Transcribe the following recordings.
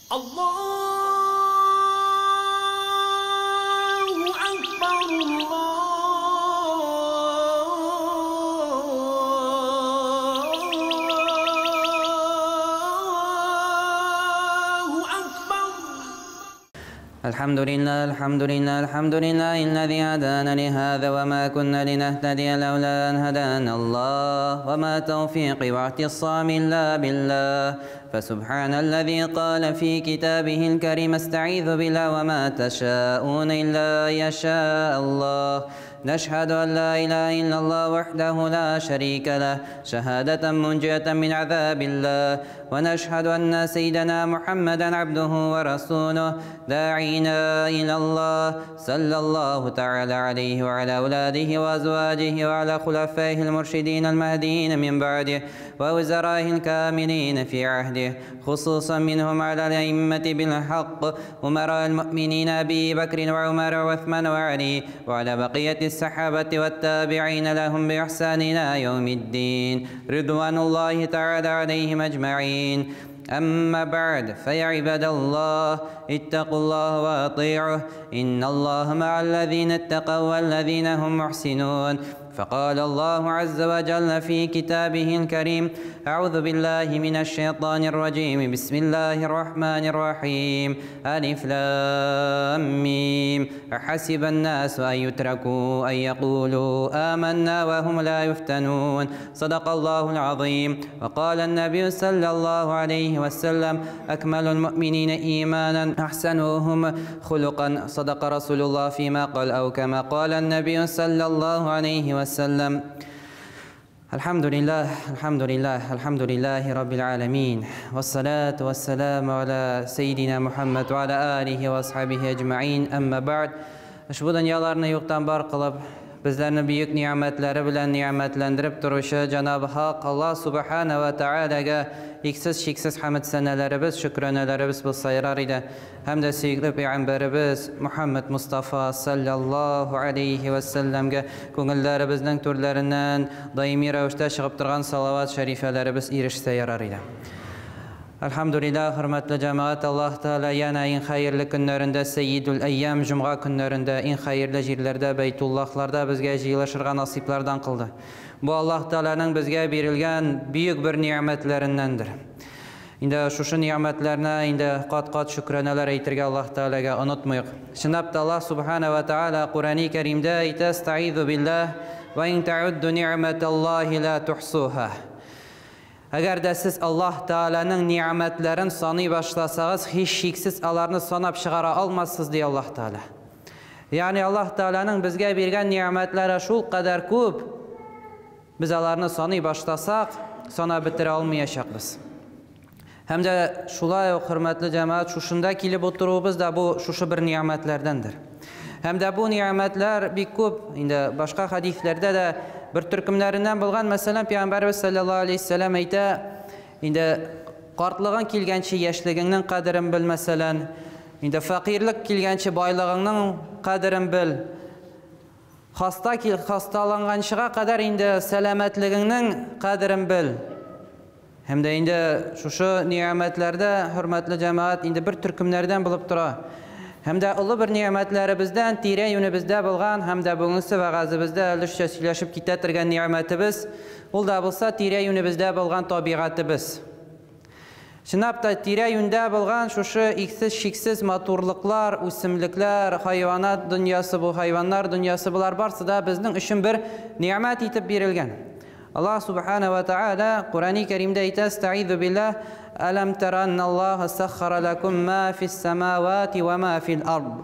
Allahu Akbar, Allahu Akbar. الحمد لله الحمد لله الحمد لله الذي هدانا لهذا وما كنا لنهتدي لولا أن هدانا الله وما توفيقي واعتصامي إلا بالله. فسبحان الذي قال في كتابه الكريم: استعيذ بالله وما تشاءون إلا أن يشاء الله. نشهد أن لا إله إلا الله وحده لا شريك له، شهادة منجية من عذاب الله. ونشهد أن سيدنا محمدا عبده ورسوله داعينا إلى الله، صلى الله تعالى عليه وعلى أولاده وأزواجه وعلى خلفائه المرشدين المهديين من بعده ووزرائه الكاملين في عهده، خصوصا منهم على الأئمة بالحق أمراء المؤمنين أبي بكر وعمر وعثمان وعلي، وعلى بقية الصحابة والتابعين لهم بإحسان إلى يوم الدين، رضوان الله تعالى عليهم أجمعين. أما بعد، فيا عباد الله اتقوا الله وأطيعوه، إن الله مع الذين اتقوا والذين هم محسنون. فقال الله عز وجل في كتابه الكريم: أعوذ بالله من الشيطان الرجيم، بسم الله الرحمن الرحيم، ألف لام ميم، أحسب الناس أن يتركوا أن يقولوا آمنا وهم لا يفتنون. صدق الله العظيم. وقال النبي صلى الله عليه وسلم: أكمل المؤمنين إيمانا أحسنهم خلقا. صدق رسول الله فيما قال، أو كما قال النبي صلى الله عليه وسلم. الحمد لله الحمد لله الحمد لله رب العالمين، والصلاة والسلام على سيدنا محمد وعلى آله وأصحابه أجمعين. أما بعد، Ushbu dunyolarni yo'qdan bor qilib, bizlarni buyuk ne'matlari bilan ne'matlantirib turuvchi Janobi Haq Alloh subhanahu va taolaga eksiz cheksiz hamd sanalarimiz, shukronalarimiz bo'lsa yarar edi. Hamda suyukli payg'ambarimiz Muhammad Mustafa sallallohu alayhi vasallamga ko'ngillarimizning to'rlaridan doimiy ravishda chiqib turgan salovat sharifalarimiz erishsa yarar edi. Elhamdülillah, hürmetli cemaat, Allah Teala yana en hayırlı günlerinde, Seyyidül Eyyam, Cuma günlerinde, en hayırlı yerlerde, Beytullahlarda bizge jıyılışırga nasiplardan kıldı. Bu Allah Teala'nın bizge berilgen büyük bir nimetlerindendir. Şimdi şu nimetlerine indi qat-qat şükraneler eytirge Allah Teala'ya unutmayıq. Şınab da Allah Subhanahu ve Teala Kur'an-ı Kerim'de eyte: Estaizu billah ve in ta'uddu ni'metallahi la tuhsuha. Əgər də siz Allah Teala'nın ni'mətlərini sanay başlasanız, heç şiksiz onları sanab çıxara almazsınız, deyə Allah Teala. Yəni Allah Teala'nın bizə verən ni'mətləri şul qədər köp, biz onları sanay başlasaq, sana bitirə almayacaqız. Həm də şulay o hörmətli cəmaət, şuşunda kelib oturubuz da bu şuşu bir ni'mətlərdəndir. Həm də bu ni'mətlər bir köp, indi başqa hədislərdə də bir төркемнәреннән булган, мәсәлән, Пәйгамбәрбез саллаллаһу алейһи вәсәлләм әйтә: инде картлыгың килгәнче яшьлегеңнең кадерен бел, мәсәлән, инде фәкыйрьлек килгәнче байлыгыңның кадерен бел, хаста кил, хасталанганчыга кадәр инде сәламәтлегеңнең кадерен бел. Һәм дә инде шушы ни'мәтләрдә, хөрмәтле җәмәгать, инде бер төркемнәрдән булып тора. Һәм дә олы бер ни'мәтләребездән, тирә-юнебездә булган, һәм дә бүгенге вәгазебездә өлешчә сөйләшеп китә торган ни'мәтебез, ул да булса тирә-юнебездә булган табигатебез. Чынлап та тирә-юндә булган шушы иксез-чиксез матурлыклар, үсемлекләр, хайванат дөньясы, бу хайваннар дөньясы, булар барсы да безнең өчен бер ни'мәт итеп бирелгән. Аллаһ субхана ва тааля Куръани Кәримдә әйтә: Астаизу биллаһ, алам тара анналлаһа саххара лакум ма фис самавати ва ма фил ард.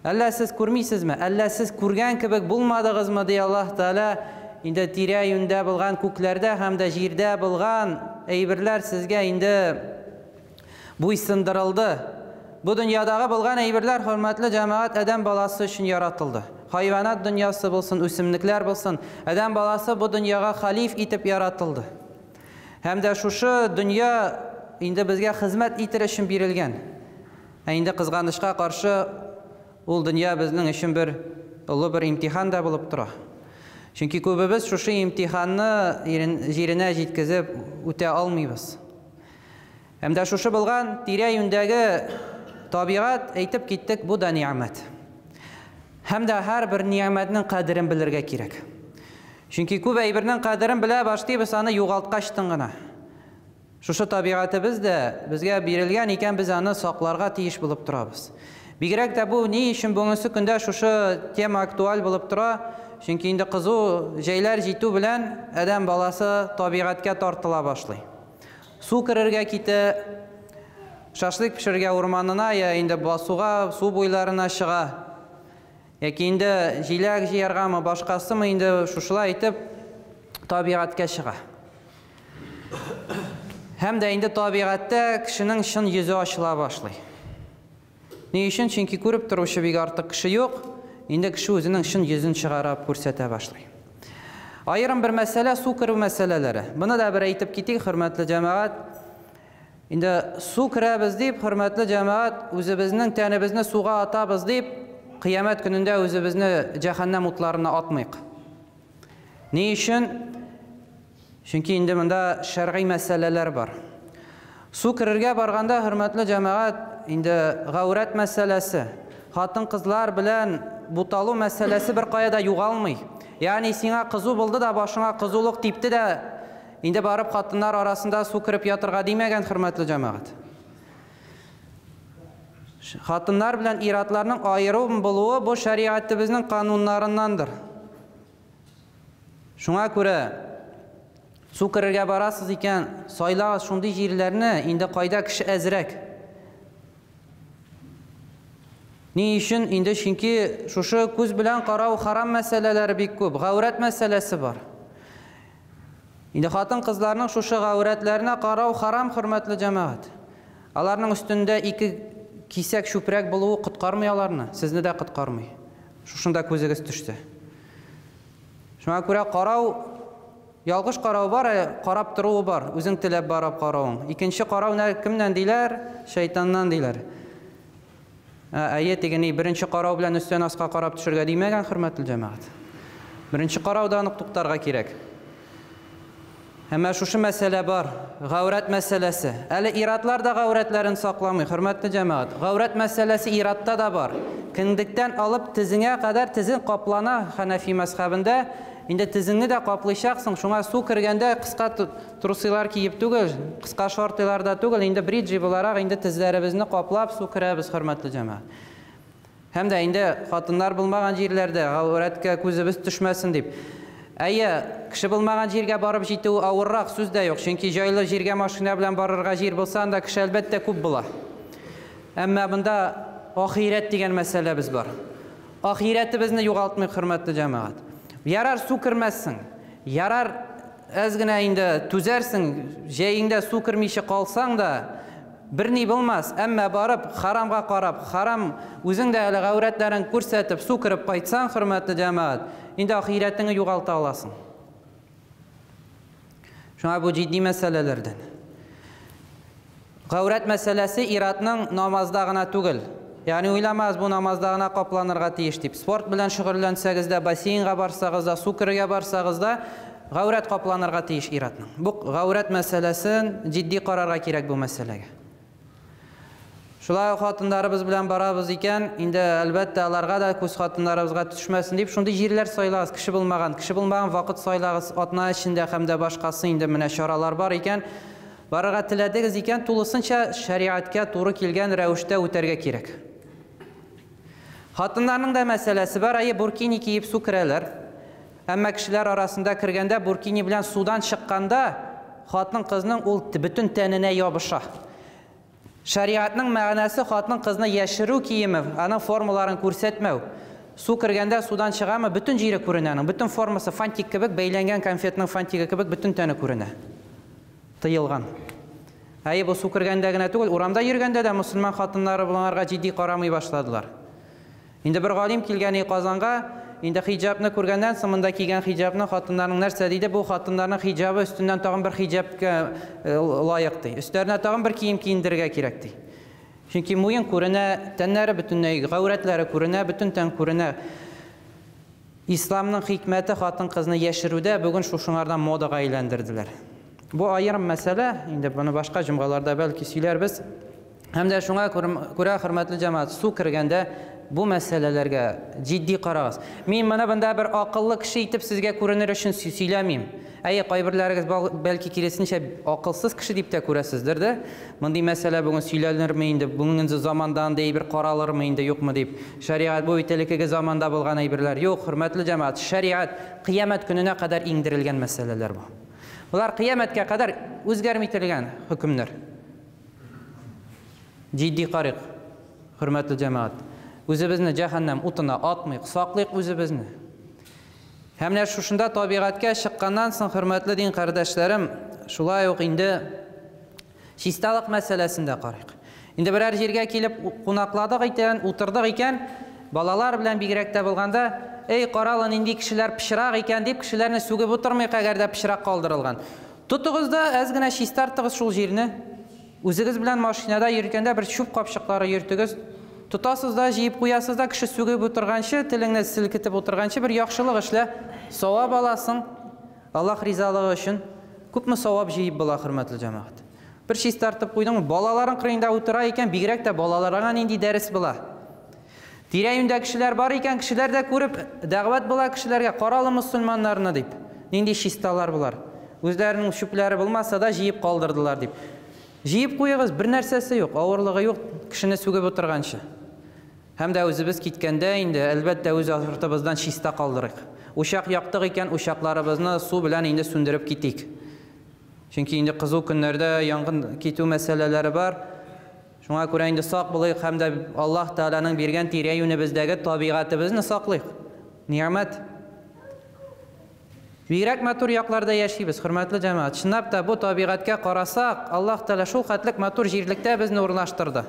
Әллә сез күрмисезме? Әллә сез күргән кебек булмадыгызмы, ди Аллаһ Тааля. Инде тирә-юньдә булган күкләрдә һәм дә җирдә булган әйберләр сезгә инде буйсындырылды. Бу дөньядагы булган әйберләр, хөрмәтле җәмәгать, адәм баласы өчен яратылды. Хайванат дөньясы булсын, үсемлекләр булсын, адәм баласы бу дөньяга халиф итеп яратылды. Һәм дә шушы дөнья инде безгә хезмәт итер өчен бирелгән. Ә инде кызганычка каршы ул дөнья безнең өчен бер олы бер имтихан да булып тора. Чөнки күбебез шушы имтиханны җиренә җиткезеп үтә алмыйбыз. Һәм дә шушы булган тирә-юньдәге табигать, әйтеп киттек, бу да ни'мәт. Һәм дә һәрбер ни'мәтнең кадерен белергә кирәк. Чөнки күп әйбернең кадерен белә башлыйбыз аны югалткачтын гына. Шушы табигатебез дә безгә бирелгән икән, без аны сакларга тиеш булып торабыз. Бигрәк тә бу ни өчен бүгенге көндә шушы тема актуаль булып тора? Чөнки инде кызу җәйләр җитү белән адәм баласы табигатькә тартыла башлый. Су керергә китә, шашлык пешерергә урманына, я инде басуга, су буйларына чыга. Яки инде җиләк җыяргамы, башкасымы, инде шушылай итеп табигатькә чыга. Һәм дә инде табигатьтә кешенең чын йөзе ачыла башлый. Ни өчен? Чөнки күреп торучы бик артык кеше юк, инде кеше үзенең чын йөзен чыгарып күрсәтә башлый. Аерым бер мәсьәлә су керү мәсьәләләре. Моны да бер әйтеп китик, хөрмәтле җәмәгать. Инде су керәбез дип, хөрмәтле җәмәгать, үзебезнең тәнебезне суга атабыз дип, кыямәт көнендә үзебезне җәһәннәм утларына атмыйк. Ни өчен? Чөнки инде монда шәргый мәсьәләләр бар. Су керергә барганда, хөрмәтле җәмәгать, инде гаурәт мәсьәләсе, хатын-кызлар белән буталу мәсьәләсе бер кая да югалмый. Ягъни сиңа кызу булды да, башыңа кызулык типте дә, инде барып хатыннар арасында су кереп ятырга димәгән, хөрмәтле җәмәгать. Хатыннар белән ир-атларның аерым булуы бу шәригатебезнең кануннарыннандыр. Шуңа күрә су керергә барасыз икән, сайлагыз шундый җирләрне, инде кайда кеше әзрәк. Ни өчен? Инде чөнки шушы күз белән карау харам мәсьәләләре бик күп, гаурәт мәсьәләсе бар. Инде хатын-кызларның шушы гаурәтләренә карау харам, хөрмәтле җәмәгать. Аларның өстендә ике кисәк чүпрәк булуы коткармый аларны, сезне дә коткармый. Шушында күзегез төште. Шуңа күрә карау, ялгыш карау бар, карап торуы бар, үзең теләп барып каравың. Икенче карау кемнән диләр? Шайтаннан диләр. Әйе, тегени беренче карау белән өстән аска карап төшергә димәгән, хөрмәтле җәмәгать. Беренче караудан ук туктарга кирәк. Әмма шушы мәсьәлә бар, гаурәт мәсьәләсе. Әле иратлар да гаурәтләрен сакламый, хөрмәтле җәмәгать. Гаурәт мәсьәләсе иратта да бар. Кендектән алып тезеңә кадәр тезең каплана Ханафи мәзхәбендә. Инде тезеңне дә каплыйчаксың, шуңа су кергәндә кыска трусылар киеп түгел, кыска шортылар да түгел, инде бриджи буларак инде тезләребезне каплап су керәбез, хөрмәтле җәмәгать. Һәм дә инде хатыннар булмаган җирләрдә гаурәткә күзебез төшмәсен дип. Әйе, кеше булмаган җиргә барып җитү авыррак, сүз дә юк, чөнки җайлы җиргә машина белән барырга җир булса, анда кеше әлбәттә күп була. Әмма монда ахирәт дигән мәсьәләбез бар. Ахирәтебезне югалтмыйк, хөрмәтле җәмәгать. Ярар су кермәссең, ярар әз генә инде түзәрсең, җәеңдә су кермичә калсаң да, берни булмас, әмма барып харамга карап, харам үзең дә әле гаурәтләрен күрсәтеп су кереп кайтсаң, хөрмәтле җәмәгать, инде ахирәтеңне югалта аласың. Шуңа бу җитди мәсьәләләрдән. Гаурәт мәсьәләсе иратның намазда гына түгел. Ягъни уйламагыз, бу намазда гына капланырга тиеш дип. Спорт белән шөгыльләнсәгез дә, бассейнга барсагыз да, су керергә барсагыз да, гаурәт капланырга тиеш иратның. Бу гаурәт мәсьәләсен җитди карарга кирәк бу мәсьәләгә. Шулай ук хатыннарыбыз белән барабыз икән, инде әлбәттә аларга да күз хатыннарыбызга төшмәсен дип шундый җирләр сайлагыз, кеше булмаган вакыт сайлагыз, атна эчендә һәм дә башкасы инде менә чаралар бар икән, барырга теләдегез икән, тулысынча шәригаткә туры килгән рәвештә үтәргә кирәк. Хатыннарның да мәсьәләсе бар, әйе, буркини киеп су керәләр. Әмма кешеләр арасында кергәндә буркини белән судан чыкканда хатын-кызның ул бөтен тәненә ябыша. Шәриатның мәгънәсе хатын-кызны яшерү киеме, аның формаларын күрсәтмәү. Су кергәндә судан чыгамы, бөтен җире күренә аның, бөтен формасы фантик кебек, бәйләнгән конфетның фантигы кебек бөтен тәне күренә. Тыелган. Әйе, бу су кергәндә генә түгел, урамда йөргәндә дә мусульман хатыннары буларга җитди карамый башладылар. Инде бер галим килгән Казанга, инде хиҗабны күргәннән соң монда кигән хиҗабны хатыннарның нәрсә диде? Бу хатыннарның хиҗабы өстеннән тагын бер хиҗабка лаек ди. Өстләренә тагын бер кием киендерергә кирәк ди. Чөнки муен күренә, тәннәре бөтенләй, гаурәтләре күренә, бөтен тән күренә. Исламның хикмәте хатын-кызны яшерүдә бүген шушыңардан модага әйләндерделәр. Бу аерым мәсьәлә, инде моны башка җомгаларда бәлки сөйләрбез. Һәм дә шуңа күрә, хөрмәтле җәмәгать, су кергәндә бу мәсьәләләргә җитди карагыз. Мин моны бында бер акыллы кеше итеп сезгә күренер өчен сөйләмим. Әйе, кайберләрегез бәлки киресенчә акылсыз кеше дип тә күрәсездер дә. Мондый мәсьәлә бүген сөйләнерме инде, бүгенге заманда андый әйбер каралырмы инде, юкмы дип. Шәригать бу бит элеккеге заманда булган әйберләр. Юк, хөрмәтле җәмәгать, шәригать кыямәт көненә кадәр иңдерелгән мәсьәләләр бу. Болар кыямәткә кадәр үзгәрми торган хөкемнәр. Җитди карыйк, хөрмәтле җәмәгать. Үзебезне җәһәннәм утына атмыйк, саклыйк үзебезне. Һәм менә шушында табигатькә чыкканнан соң, хөрмәтле дин кардәшләрем, шулай ук инде чисталык мәсьәләсен дә карыйк. Инде берәр җиргә килеп кунакладык икән, утырдык икән, балалар белән бигрәк тә булганда, эй, каралы, нинди кешеләр пычрак икән дип кешеләрне сүгеп утырмыйк, әгәр дә пычрак калдырылган. Тотыгыз да әз генә чистартыгыз шул җирне. Үзегез белән машинада йөргәндә бер чүп капчыклары йөртегез. Тотасыз да, җыеп куясыз да, кеше сүгеп утырганчы, телеңне селкетеп утырганчы бер яхшылык эшлә, савап аласың. Аллаһ ризалыгы өчен күпме савап җыеп була, хөрмәтле җәмәгать. Бер чистартып куйдың, балаларың кырыенда утыра икән, бигрәк тә балаларга нинди дәрес була. Тирә-юньдә кешеләр бар икән, кешеләр дә күреп, дәгъват була кешеләргә, каралы мусульманнарны дип. Нинди чисталар булар. Үзләренең чүпләре булмаса да җыеп калдырдылар дип. Җыеп куегыз, бер нәрсәсе юк, авырлыгы юк, кешене сүгеп утырганчы. Һәм дә үзебез киткәндә инде, әлбәттә, үз артыбыздан чиста калдырыйк. Учак яктык икән, учакларыбызны су белән инде сүндереп китик. Чөнки инде кызу көннәрдә янгын китү мәсьәләләре бар. Шуңа күрә инде сак булыйк һәм дә Аллаһ Тәгаләнең биргән тирә-юнебездәге табигатебезне саклыйк. Ни'мәт. Бигрәк матур якларда яшибез, хөрмәтле җәмәгать. Чынлап та бу табигатькә карасак, Аллаһ Тәгалә шул хәтлек матур җирлектә безне урнаштырды.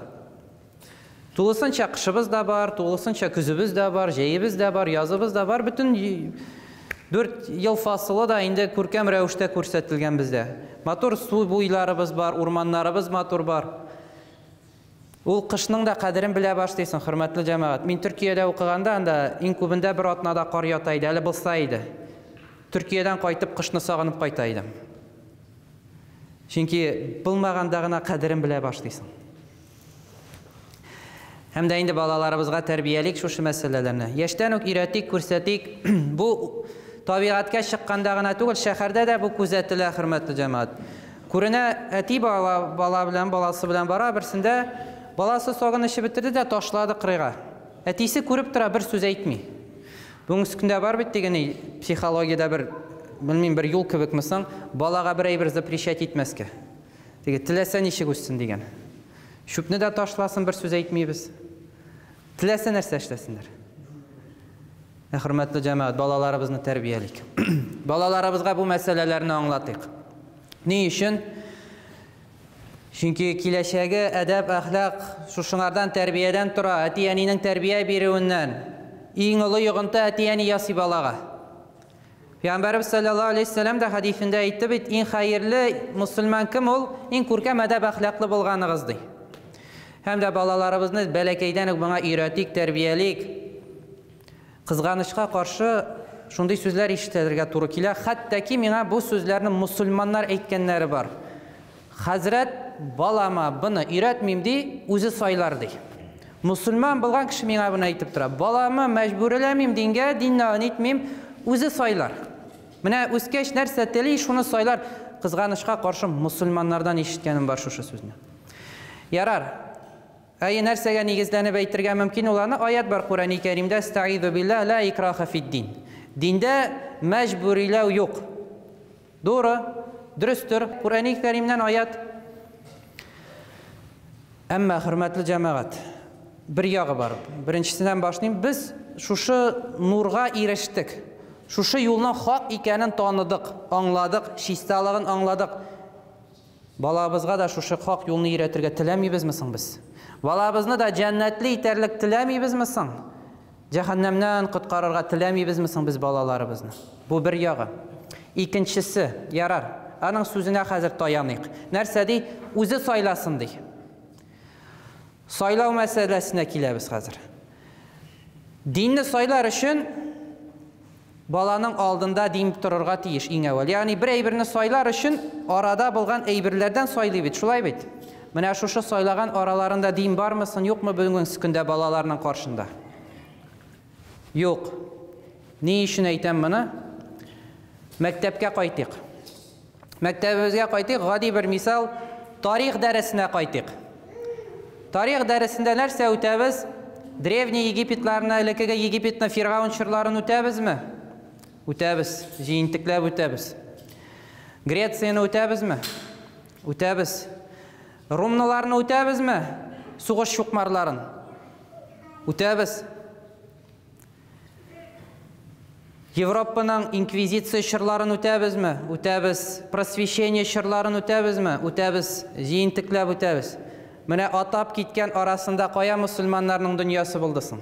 Тулысынча кышыбыз да бар, тулысынча көзебез дә бар, җәебез дә бар, языбыз да бар. Бөтен 4 ел фасылы да инде күркәм рәвештә күрсәтелгән бездә. Матур су буйларыбыз бар, урманнарыбыз матур бар. Ул кышның да кадерен белә башлыйсың, хөрмәтле җәмәгать. Мин Төркиядә укыганда анда иң күбендә бер атнада кар ята иде, әле булса иде. Төркиядән кайтып кышны сагынып кайта идем. Чөнки булмаганда гына кадерен белә башлыйсың. Һәм дә инде балаларыбызга тәрбиялик шушы мәсьәләләрне. Яшьтән үк өйрәтик, күрсәтик. Бу табигатькә чыкканда гына түгел, шәһәрдә дә бу күзәтелә, хөрмәтле җәмәгать. Күренә, әти бала, бала белән, баласы белән бара, берсендә баласы согын эчеп бетерде дә ташлады кырыйга. Әтисе күреп тора, бер сүз әйтми. Бүгенге көндә бар бит дигән психологиядә бер, белмим, бер юл кебекме соң, балага бер әйбер запрещать итмәскә. Теге теләсә ничек үссен дигән. Чүпне дә ташласын, бер сүз әйтмибез. Теләсә нәрсә эшләсеннәр. Хөрмәтле җәмәгать, балаларыбызны тәрбиялик. Балаларыбызга бу мәсьәләләрне аңлатыйк. Ни өчен? Чөнки киләчәге әдәп, әхлак шушыңардан, тәрбиядән тора, әти-әнинең тәрбия бирүеннән. Иң олы йогынты әти-әни ясый балага. Пәйгамбәребез саллаллаһу алейһи вәсәлләм дә хәдисендә әйтте бит, иң хәерле мусульман кем ул? Иң күркәм әдәп әхлаклы булганыгыз ди. Һәм дә балаларыбызны бәләкәйдән үк моңа өйрәтик, тәрбиялик. Кызганычка каршы шундый сүзләр ишетергә туры килә. Хәтта ки миңа бу сүзләрне мусульманнар әйткәннәре бар. Хәзрәт балама быны өйрәтмим ди, үзе сайлар ди. Мусульман булган кеше миңа буны әйтеп тора. Баламы мәҗбүрләмим дингә, динне онытмыйм, үзе сайлар. Менә үскәч нәрсә тели, шуны сайлар. Кызганычка каршы мусульманнардан ишеткәнем бар шушы сүзне. Ярар. Әй, нәрсәгә нигезләнеп әйтергә мөмкин ул аны? Аят бар Куръани Кәримдә, Астагыйзу биллаһ, ла икраха фид-дин. Диндә мәҗбүриләү юк. Дуры, дөрестер, Куръани Кәримнән аят. Әмма, хөрмәтле җәмәгать, бер ягы бар. Беренчесеннән башлыйм. Без шушы нурга ирештек. Шушы юлның хак икәнен таныдык, аңладык, чисталыгын аңладык. Балабызга да шушы хак юлны өйрәтергә теләмибезме соң без? Балабызны да җәннәтле итәрлек теләмибезме соң? Җәһәннәмнән коткарырга теләмибезме соң без балаларыбызны? Бу бер ягы. Икенчесе, ярар, аның сүзенә хәзер таяныйк. Нәрсә ди? Үзе сайласын ди. Сайлау мәсьәләсенә киләбез хәзер. Динне сайлар өчен Баланың алдында дин торырга тиеш иң әүвәл. Ягъни бер әйберне сайлар өчен арада булган әйберләрдән сайлый бит, шулай бит? Менә шушы сайлаган араларында дин бармы соң, юкмы бүгенге көндә балаларның каршында? Юк. Ни өчен әйтәм моны? Мәктәпкә кайтыйк. Мәктәбебезгә кайтыйк, гади бер мисал, тарих дәресенә кайтыйк. Тарих дәресендә нәрсә үтәбез? Древний Египетларны, элеккеге Египетны, Фиргаун чорларын үтәбезме? Үтәбез, җыентыклап үтәбез. Грецияне үтәбезме? Үтәбез. Румныларны үтәбезме? Сугыш чукмарларын. Үтәбез. Европаның инквизиция чорларын үтәбезме? Үтәбез. Просвещение чорларын үтәбезме? Үтәбез. Җыентыклап үтәбез. Менә атап киткән арасында кая мусульманнарның дөньясы булды соң?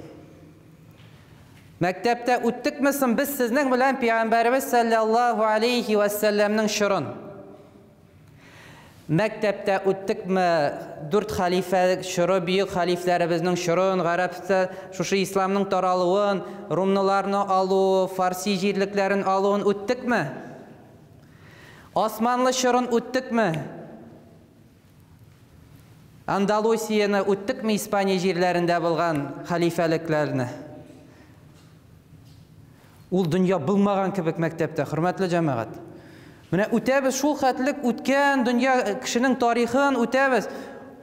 Мәктәптә үттекме соң без сезнең белән Пәйгамбәребез саллаллаһу алейхи ва сәлләмнең чорын? Мәктәптә үттекме дүрт хәлифә чоры, бөек хәлифләребезнең чорын, гарәптә шушы исламның таралуын, румныларны алу, фарси җирлекләрен алуын үттекме? Османлы чорын үттекме? Андалусияны үттекме, Испания җирләрендә булган хәлифәлекләрне? Ул дөнья булмаган кебек мәктәптә, хөрмәтле җәмәгать. Менә үтәбез шул хәтлек үткән дөнья кешенең тарихын үтәбез.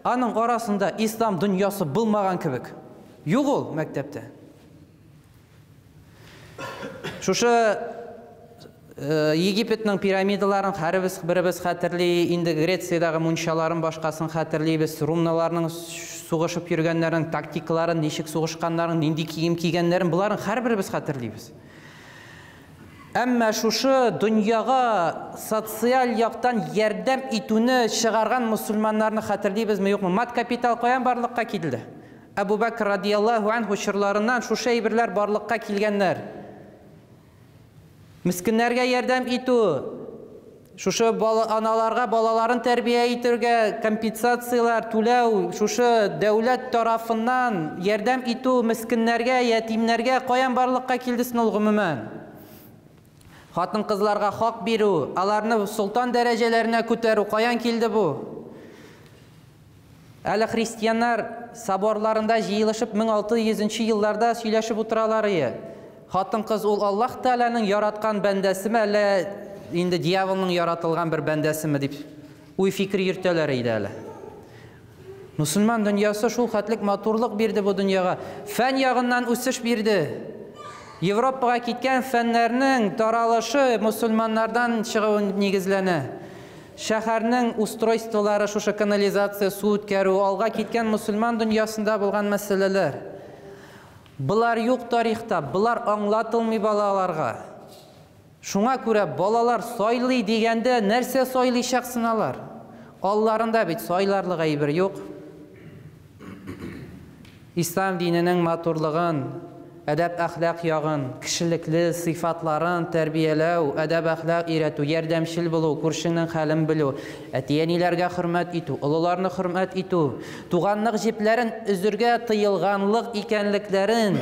Аның арасында ислам дөньясы булмаган кебек. Юк ул мәктәптә. Шушы Египетның пирамидаларын һәрбез беребез хәтерли, инде Грециядәге мунчаларын башкасын хәтерлибез, румныларның сугышып йөргәннәрен, тактикаларын, ничек сугышканнарын, нинди кием кигәннәрен, боларын һәрберебез хәтерлибез. Әмма шушы дөньяга социаль яктан ярдәм итүне чыгарган мусульманнарны хәтерлибезме, юкмы? Мат капитал каян барлыкка килде? Әбу Бәкр радияллаһу анһу чорларыннан шушы әйберләр барлыкка килгәннәр. Мискиннәргә ярдәм итү, шушы аналарга балаларын тәрбия итәргә компенсацияләр түләү, шушы дәүләт тарафыннан ярдәм итү мискиннәргә, ятимнәргә каян барлыкка килде соң ул гомумән? Хатын-кызларга хак бирү, аларны солтан дәрәҗәләренә күтәрү каян килде бу? Әле христианнар соборларында җыелышып 1600 елларда сөйләшеп утыралар ие. Хатын-кыз ул Аллаһ Тәгаләнең яраткан бәндәсеме, әллә инде дьяволның яратылган бер бәндәсеме дип уй-фикер йөртәләр иде әле. Мусульман дөньясы шул хәтлек матурлык бирде бу дөньяга. Фән ягыннан үсеш бирде. Европага киткән фәннәрнең таралышы мусульманнардан чыгуы нигезләнә. Шәһәрнең устройстволары, шушы канализация, су үткәрү, алга киткән мусульман дөньясында булган мәсьәләләр. Болар юк тарихта, болар аңлатылмый балаларга. Шуңа күрә балалар сайлый дигәндә нәрсә сайлыйчаксын алар? Алларында бит сайларлык әйбер юк. Ислам диненең матурлыгын, әдәп-әхлак ягын, кешелекле сыйфатларын тәрбияләү, әдәп-әхлак өйрәтү, ярдәмчел булу, күршеңнең хәлен белү, әти-әниләргә хөрмәт итү, олыларны хөрмәт итү, туганлык җепләрен өзергә тыелганлык икәнлекләрен,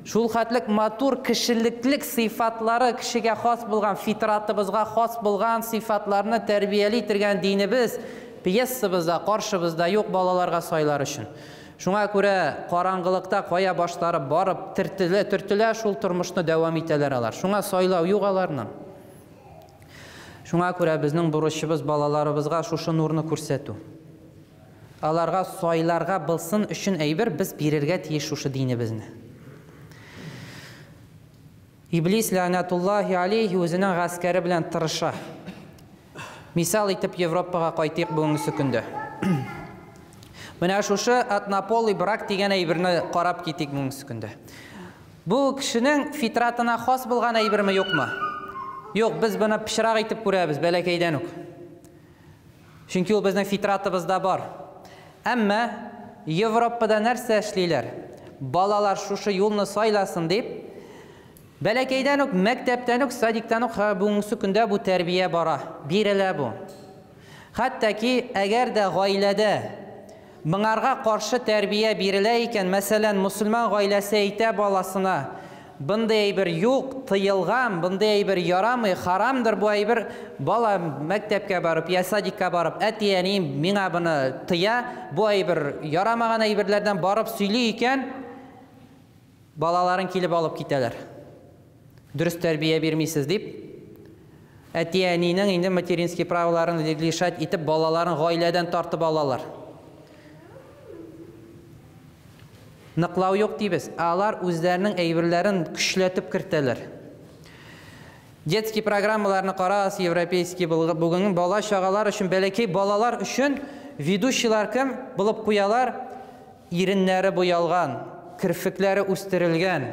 шул хәтлек матур кешелеклек сыйфатлары кешегә хас булган, фитратыбызга хас булган сыйфатларны тәрбияли торган динебез пьесабызда, каршыбызда юк балаларга сайлар өчен. Шуңа күрә караңгылыкта кая башлары барып төртелә, төртелә, шул тормышны дәвам итәләр алар. Шуңа сайлау юк аларның. Шуңа күрә безнең бурычыбыз балаларыбызга шушы нурны күрсәтү. Аларга сайларга булсын өчен әйбер без бирергә тиеш шушы динебезне. Иблис ләнәтуллаһи алейхи үзенең гаскәре белән тырыша. Мисал итеп Европага кайтыйк бүгенге көндә. Менә шушы однополый брак дигән әйберне карап китик бүгенге көндә. Бу кешенең фитратына хас булган әйберме, юкмы? Юк, без моны пычрак итеп күрәбез бәләкәйдән үк. Чөнки ул безнең фитратыбызда бар. Әмма Европада нәрсә эшлиләр? Балалар шушы юлны сайласын дип, бәләкәйдән үк, мәктәптән үк, садиктан үк бүгенге көндә бу тәрбия бара, бирелә бу. Хәтта ки, әгәр дә гаиләдә моңарга каршы тәрбия бирелә икән, мәсәлән, мусульман гаиләсе әйтә баласына: Бындый әйбер юк, тыелган, бындый әйбер ярамый, харамдыр бу әйбер. Бала мәктәпкә барып, я садикка барып, әти-әнием миңа моны тыя, бу әйбер ярамаган әйберләрдән барып сөйли икән, балаларын килеп алып китәләр. Дөрес тәрбия бирмисез дип, әти-әнинең инде материнский праваларын лишать итеп, балаларын гаиләдән тартып алалар. Ныклау юк дибез, ә алар үзләренең әйберләрен көчләтеп кертәләр. Детский программаларны карагыз, европейский бүгенге бала чагалар өчен, бәләкәй балалар өчен ведущийлар кем булып куялар? Иреннәре буялган, керфекләре үстерелгән,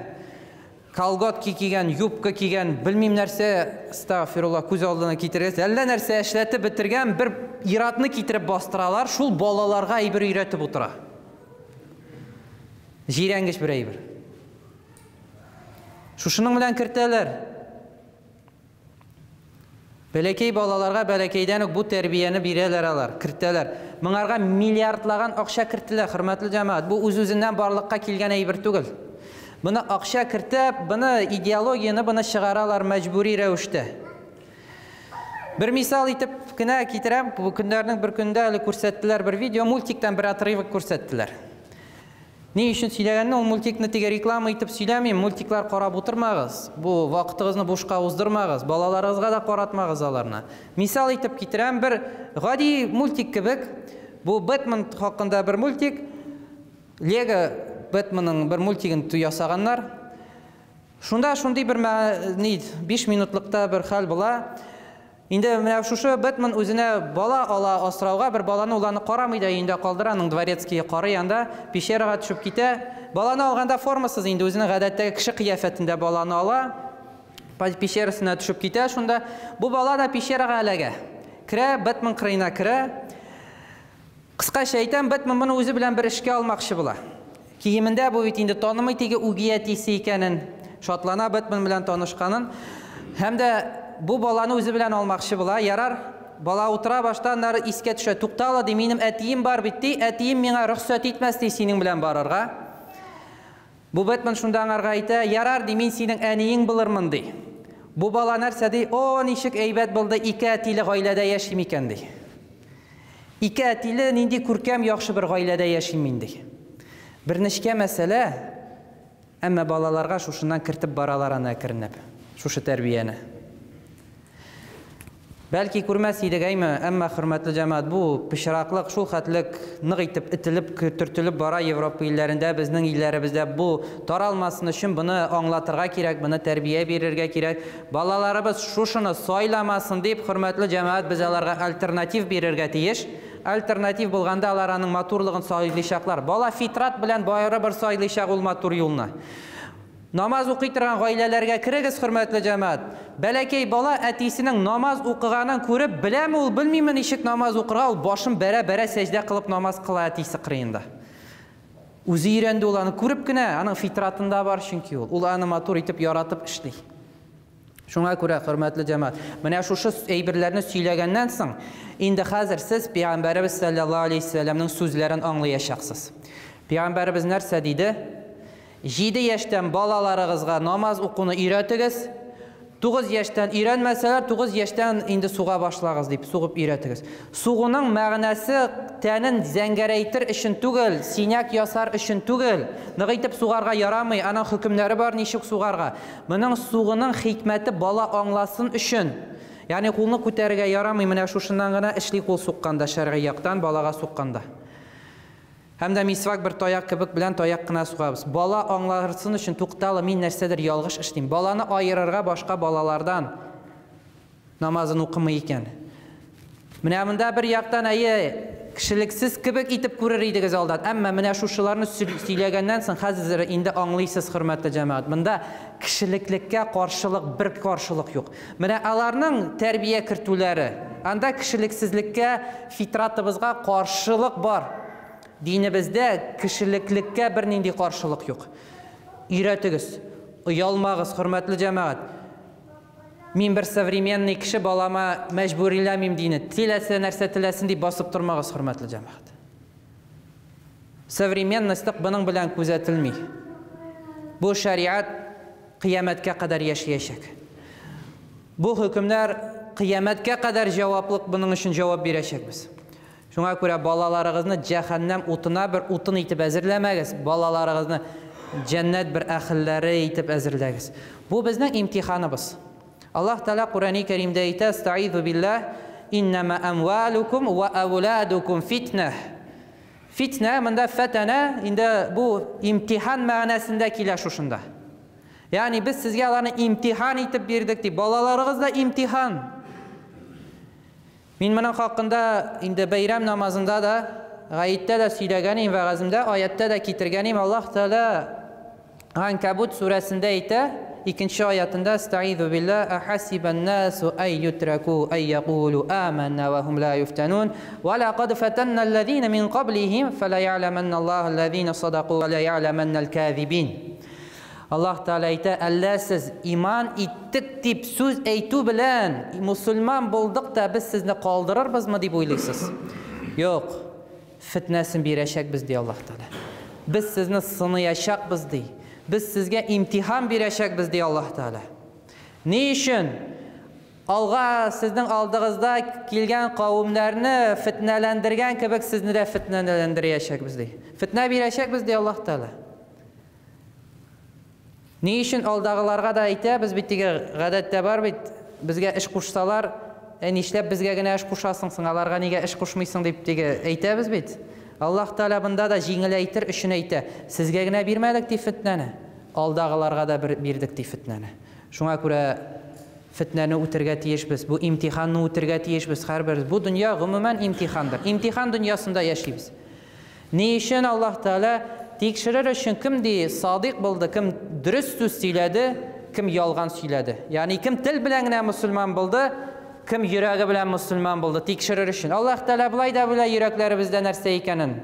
колготки кигән, юбка кигән, белмим нәрсә, астагфирулла, күз алдына китерегез, әллә нәрсә эшләтеп бетергән бер иратны китереп бастыралар, шул балаларга әйбер өйрәтеп утыра. Җирәнгеч бер әйбер. Шушының белән кертәләр. Бәләкәй балаларга бәләкәйдән үк бу тәрбияне бирәләр алар, кертәләр. Моңарга миллиардлаган акча кертелә, хөрмәтле җәмәгать. Бу үз-үзеннән барлыкка килгән әйбер түгел. Моны акча кертеп, моны идеологияне моны чыгаралар мәҗбүри рәвештә. Бер мисал итеп кенә китерәм. Бу көннәрнең бер көндә әле күрсәттеләр бер видео, мультиктан бер отрывок күрсәттеләр. Ни өчен сөйләгәнне ул мультикны теге реклама итеп сөйләмим, мультиклар карап утырмагыз. Бу вакытыгызны бушка уздырмагыз, балаларыгызга да каратмагыз аларны. Мисал итеп китерәм, бер гади мультик кебек. Бу Бэтмен хакында бер мультик. Лего Бэтменның бер мультигын ясаганнар. Шунда шундый бер ни 5 минутлыкта бер хәл була. Инде менә шушы Бэтмен үзенә бала ала асрауга, бер баланы ул аны карамый да өендә калдыра, аның дворецкие карый анда, пещерага төшеп китә. Баланы алганда формасыз инде үзенең гадәттәге кеше кыяфәтендә баланы ала, пещерасына төшеп китә шунда. Бу бала да пещерага эләгә. Керә, Бэтмен кырыена керә. Кыскача әйтәм, Бэтмен моны үзе белән бер эшкә алмакчы була. Киемендә бу бит инде танымый теге үги әтисе икәнен, шатлана Бэтмен белән танышканын. Һәм дә бу баланы үзе белән алмакчы була. Ярар, бала утыра башта, аннары искә төшә. Туктала ди, минем әтием бар бит ди, әтием миңа рөхсәт итмәс ди синең белән барырга. Бу Бэтмен шунда аңарга әйтә, ярар ди, мин синең әниең булырмын ди. Бу бала нәрсә ди? О, ничек әйбәт булды, ике әтиле гаиләдә яшим икән ди. Ике әтиле нинди күркәм яхшы бер гаиләдә яшим мин ди. Бер нечкә мәсьәлә, әмма балаларга шушыннан кертеп баралар аны әкренләп, шушы тәрбияне. Бәлки күрмәс идек, әйме, әмма хөрмәтле җәмәгать, бу пычраклык шул хәтлек нык итеп ителеп, төртелеп бара Европа илләрендә, безнең илләребездә. Бу таралмасын өчен моны аңлатырга кирәк, моны тәрбия бирергә кирәк. Балаларыбыз шушыны сайламасын дип, хөрмәтле җәмәгать, без аларга альтернатив бирергә тиеш. Альтернатив булганда алар аның матурлыгын сайлыйчаклар. Бала фитрат белән барыбер сайлыйчак ул матур юлны. Намаз укый торган гаиләләргә керегез, хөрмәтле җәмәгать. Бәләкәй бала әтисенең намаз укыганын күреп, беләме ул, белмиме ничек намаз укырга, ул башын бәрә-бәрә сәҗдә кылып намаз кыла әтисе кырыенда. Үзе өйрәнде ул аны күреп кенә, аның фитратында бар чөнки ул. Ул аны матур итеп яратып эшли. Шуңа күрә, хөрмәтле җәмәгать, менә шушы әйберләрне сөйләгәннән соң, инде хәзер сез Пәйгамбәребез саллаллаһу алейһи вәсәлләмнең сүзләрен аңлаячаксыз. Пәйгамбәребез нәрсә диде? 7 яшьтән балаларыгызга намаз укуны өйрәтегез. 9 яшьтән өйрәнмәсәләр, 9 яшьтән инде суга башлагыз дип, сугып өйрәтегез. Сугуның мәгънәсе тәнен зәңгәрәйтер өчен түгел, синяк ясар өчен түгел. Нык итеп сугарга ярамый, аның хөкемнәре бар ничек сугарга. Моның сугуның хикмәте бала аңласын өчен. Ягъни кулны күтәрергә ярамый, менә шушыннан гына эшли кул сукканда, шәргый яктан балага сукканда. Һәм дә мисвак бер таяк кебек белән таяк кына сугабыз. Бала аңларсын өчен тукталы, мин нәрсәдер ялгыш эшлим. Баланы аерырга башка балалардан намазын укымый икән. Менә монда бер яктан әйе, кешелексез кебек итеп күрер идегез алдан. Әмма менә шушыларны сөйләгәннән соң хәзер инде аңлыйсыз, хөрмәтле җәмәгать. Монда кешелеклеккә каршылык, бер каршылык юк. Менә аларның тәрбия кертүләре, анда кешелексезлеккә, фитратыбызга каршылык бар. Динебездә кешелеклеккә бернинди каршылык юк. Өйрәтегез, оялмагыз, хөрмәтле җәмәгать. Мин бер современный кеше, балама мәҗбүриләмим дине. Теләсә нәрсә теләсен дип басып тормагыз, хөрмәтле җәмәгать. Современностьлык буның белән күзәтелми. Бу шариат кыямәткә кадәр яшәячәк. Бу хөкемнәр кыямәткә кадәр җаваплык, моның өчен җавап бирәчәкбез. Шуңа күрә балаларыгызны җәһәннәм утына бер утын итеп әзерләмәгез, балаларыгызны җәннәт бер әһелләре итеп әзерләгез. Бу безнең имтиханыбыз. Аллаһ Тәгалә Коръәни Кәримдә әйтә: "Астаизу биллаһ, иннама амвалукум ва ауладукум фитнә". Фитнә монда фәтәнә, инде бу имтихан мәгънәсендә килә шушында. Ягъни без сезгә аларны имтихан итеп бирдек ди. Балаларыгыз да имтихан. Мин моның хакында инде бәйрәм намазында да, гаеттә дә сөйләгән идем, вәгаземдә, аяттә дә китергән идем. Аллаһ Тәгалә Ганкабут сүрәсендә әйтә, икенче аятында: "Астаизу биллаһ, ахасибан насу ай ютраку ай якулу аманна ва хум ла юфтанун, ва лакад фатанна аллазина мин каблихим фала я'ламанна Аллаху аллазина садаку ва ла я'ламанна аль-казибин". Аллаһ Тәгалә әйтә, әллә сез иман иттек дип сүз әйтү белән мусульман булдык та без сезне калдырырбызмы дип уйлыйсыз? Юк, фитнәсен бирәчәкбез, ди Аллаһ Тәгалә. Без сезне сыныячакбыз, ди. Без сезгә имтихан бирәчәкбез, ди Аллаһ Тәгалә. Ни өчен? Алга сезнең алдыгызда килгән кавемнәрне фитнәләндергән кебек сезне дә фитнәләндерәчәкбез, ди. Фитнә бирәчәкбез, ди Аллаһ Тәгалә. Ни өчен алдагыларга да әйтәбез бит, теге гадәттә бар бит, безгә эш кушсалар, ә нишләп безгә генә эш кушасың соң, аларга нигә эш кушмыйсың дип теге әйтәбез бит. Аллаһ Тәгалә монда да җиңеләйтер өчен әйтә, сезгә генә бирмәдек ди фетнәне, алдагыларга да бирдек ди фетнәне. Шуңа күрә фетнәне үтергә тиешбез, бу имтиханны үтергә тиешбез һәрберебез. Бу дөнья гомумән имтихандыр. Имтихан дөньясында яшибез. Ни өчен Аллаһ Тәгалә тикшерер өчен кем ди садыйк булды, кем дөрес сүз сөйләде, кем ялган сөйләде. Ягъни кем тел белән генә мусульман булды, кем йөрәге белән мусульман булды, тикшерер өчен. Аллаһ Тәгалә болай да белә йөрәкләребездә нәрсә икәнен.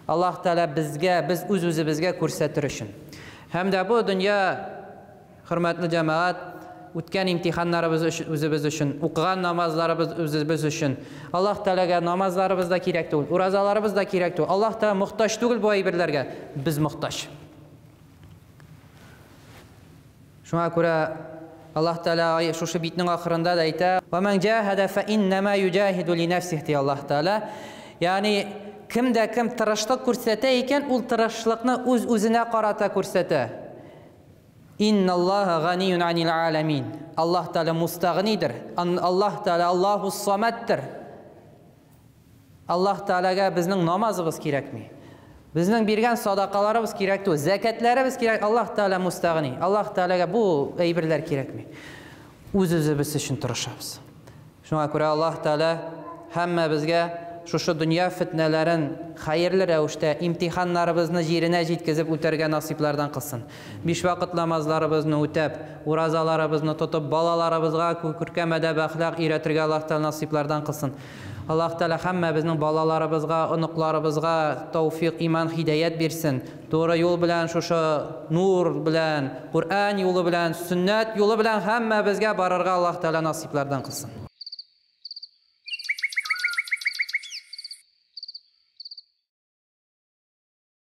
Аллаһ Тәгалә безгә, без үз-үзебезгә күрсәтер өчен. Һәм дә бу дөнья, хөрмәтле җәмәгать, үткән имтиханнарыбыз үзебез өчен, укыган намазларыбыз үзебез өчен. Аллаһ Тәгаләгә намазларыбыз да кирәк түгел, уразаларыбыз да кирәк түгел. Аллаһ Тәгалә мохтаҗ түгел бу әйберләргә, без мохтаҗ. Шуңа күрә Аллаһ Тәгалә шушы битнең ахырында да әйтә: "Ва ман җаһада фа иннама юҗаһиду ли нафсиһ", ди Аллаһ Тәгалә. Ягъни кем дә кем тырышлык күрсәтә икән, ул тырышлыкны үз-үзенә карата күрсәтә. Инналлаһа ганиюн анил аламин. Аллаһ Тәгалә мустагнидер. Аллаһ Тәгалә Аллаһус самадтыр. Аллаһ Тәгаләгә безнең намазыбыз кирәкми. Безнең биргән садакаларыбыз кирәк түгел, зәкәтләребез кирәк. Аллаһ Тәгалә мустагни. Аллаһ Тәгаләгә бу әйберләр кирәкми. Үз-үзебез өчен тырышабыз. Шуңа күрә Аллаһ Тәгалә һәммәбезгә шушы дөнья фетнәләрен хәерле рәвештә, имтиханнарыбызны җиренә җиткезеп үтәргә насыйплардан кылсын. Биш вакыт намазларыбызны үтәп, уразаларыбызны тотып, балаларыбызга күркәм әдәп-әхлак өйрәтергә Аллаһ Тәгалә насыйплардан кылсын. Аллаһ Тәгалә һәммәбезнең балаларыбызга, оныкларыбызга тәүфик, иман, һидаять бирсен. Туры юл белән, шушы нур белән, Коръән юлы белән, сөннәт юлы белән һәммәбезгә барырга Аллаһ Тәгалә насыйплардан кылсын.